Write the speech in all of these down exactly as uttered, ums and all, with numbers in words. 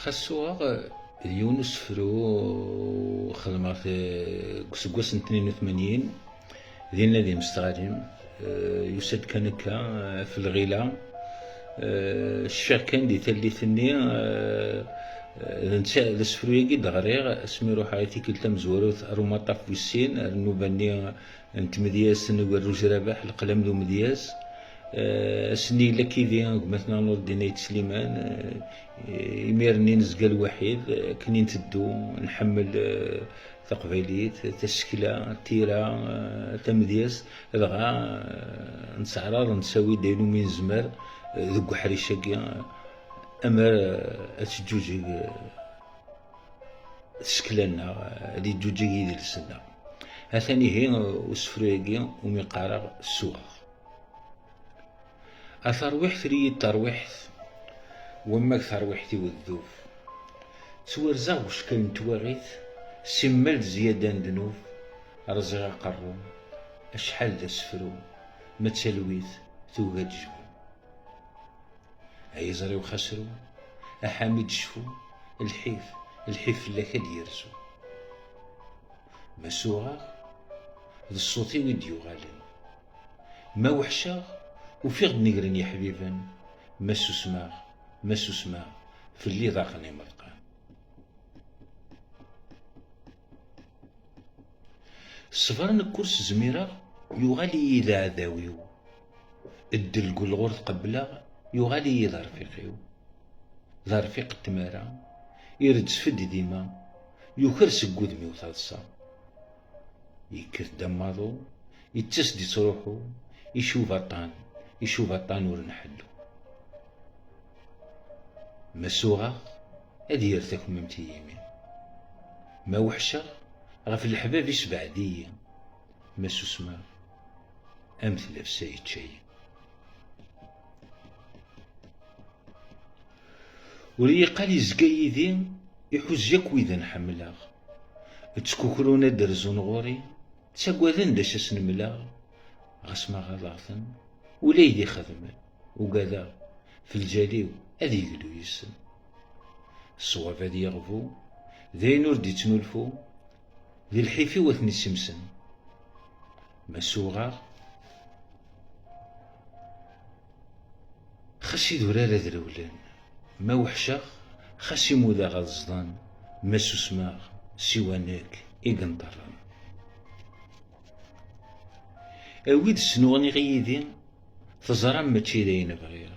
Xas uɣeɣ d yiwen usefru xedmeɣ-t deg useggas n tnin u tmanyin, dinna di Mestɣalim. Eh, yusa-d kan akka, eh, ɣef lɣila. Eh, cfiɣ kan di tallit-nni, eh, eh, d netta, d asefru-agi i d-ɣriɣ asmi ruḥeɣ i tikkelt tamezwarut ar umaṭṭaf wis sin, ar nnuba-nni n tmedyazt n ugerruj Rabaḥ, leqlam d umedyaz. Eh, ass-nni yella kidi gma-tneɣ Nurdin Ayt Sliman, eh, imir-nni nezga lwaḥid, eh, akken i nteddu, nḥemmel, eh, taqbaylit, tasekla, tira, eh, tamedyazt, dɣa, eh, nettɛaraḍ, nettawi-d ayen umi nezmer, eh, deg uḥric-agi, eh, amer, eh, ad teǧǧuǧeg, eh, tsekla-nneɣ, eh, ad yeǧǧuǧeg yidles-nneɣ. Atan ihi, eh, usefru-agi umi qqareɣ Suɣeɣ. A tarwiḥt, ri-yi-d tarwiḥt, wamma g tarwiḥt-iw ddub. Ttwarzeɣ g ucekkel n twaɣit, simmal d zzyada n ddnub, rẓiɣ aqerru, acḥal d asefru, ma d talwit tugi ad tejbu. Ay iẓri-w xas ru, a Ḥamid cfu, lḥif, lḥif fell-ak ad d-yerzu. Ma suɣeɣ, d ṣṣut-iw i d-yuɣalen. Ma weḥceɣ, ufiɣ-d negren yeḥbiben. Ma susmeɣ, ma susmeɣ, fell-i ḍaqen imeḍqan. Ṣṣber nekk ur s-zmireɣ, yuɣal-iyi d aɛdaw-iw. Ddel n ulɣur tqebbleɣ, yuɣal-iyi d arfiq-iw. D arfiq n tmara, irezzef-d dima, yuker seg wudem-iw taḍsa. Yekkat-d am waḍu, yettas-d yettruḥu, icuba aṭṭan, icuba aṭṭan ur nḥellu. Ma suɣeɣ, ad yerr takmamt i yimi. Ma weḥceɣ, ɣef leḥbab isbeɛd-iyi. Ma susmeɣ, am tlafsa yečča-yi. Ur iyi-qqal yezga yid-i, iḥuz yakk widen ḥemmleɣ. Ttkukrun ad d-rzun ɣur-i, ttagaden d acu asen-mleɣ. Ɣas ma ɣaḍeɣ-ten, ula i d-ixedmen, ugadeɣ, f lǧal-iw ad yeglu yis-sen. Ṣṣwab ad yeɣbu, d ayen ur d-ittnulfu, d lḥif-iw ad ten-issimsen. Ma suɣeɣ, xas idurar ad rewlen, ma weḥceɣ, xas imudaɣ ad ẓḍen, ma susmeɣ, siwa nekk i yenṭerren. Awi-d snuɣniɣ yid-i, teẓram mačči d ayen bɣiɣ.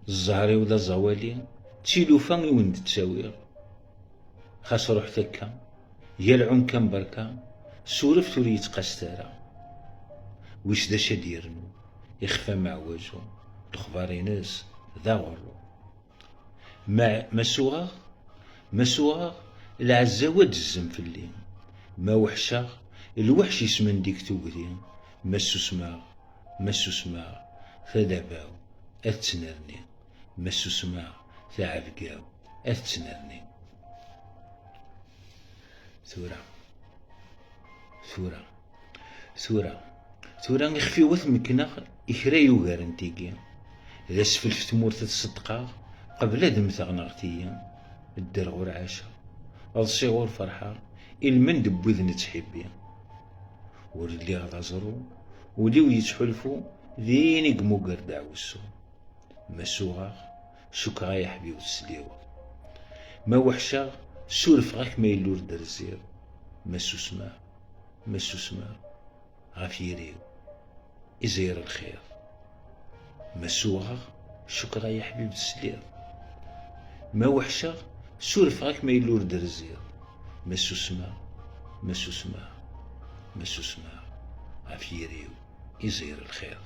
Zzher-iw d aẓawali, d tilufa i wen-d-ttawiɣ. Xas ruḥet akka, yal ɛunkan berka, sureft ur yettqaset ara. Wiss d acu ad d-yernu, ixef ameɛwaju, lexbar-ines d aɣurru. Ma, ma suɣeɣ, ma suɣeɣ, lɛezza-w ad d-tezzem fell-i. Ma weḥceɣ, lweḥc yesmendig tugdi. Ma susmeɣ, ma susmeɣ, tadaba-w ad tettnerni. Ma susmeɣ, taɛebga-w ad tettnerni. Tura, tura, tura, tura ixef-iw ad t-mekkneɣ i kra yugaren tigi. D asfel f tmurt ad ṣeddqeɣ, qbel ad mmteɣ neɣ tiyi. Ddreɣ ur ɛaceɣ, ḍsiɣ ur ferḥeɣ, ilmend n widen ttḥibbi. Ur lliɣ d aẓru, ul-iw yettḥulfu, din i yemmuger deɛwessu. Ma suɣeɣ, cukkeɣ ay aḥbib tesliḍ. Ma weḥceɣ, surfeɣ-ak ma yella ur d-rziɣ. Ma susmeɣ, ma susmeɣ, ɣef yiri-w iẓeyr lxir. Ma suɣeɣ, cukkeɣ ay aḥbib tesliḍ. Ma weḥceɣ, surfeɣ-ak ma yella ur d-rziɣ. Ma susmeɣ, ma susmeɣ, ma susmeɣ, ɣef yiri-w iẓeyr lxir.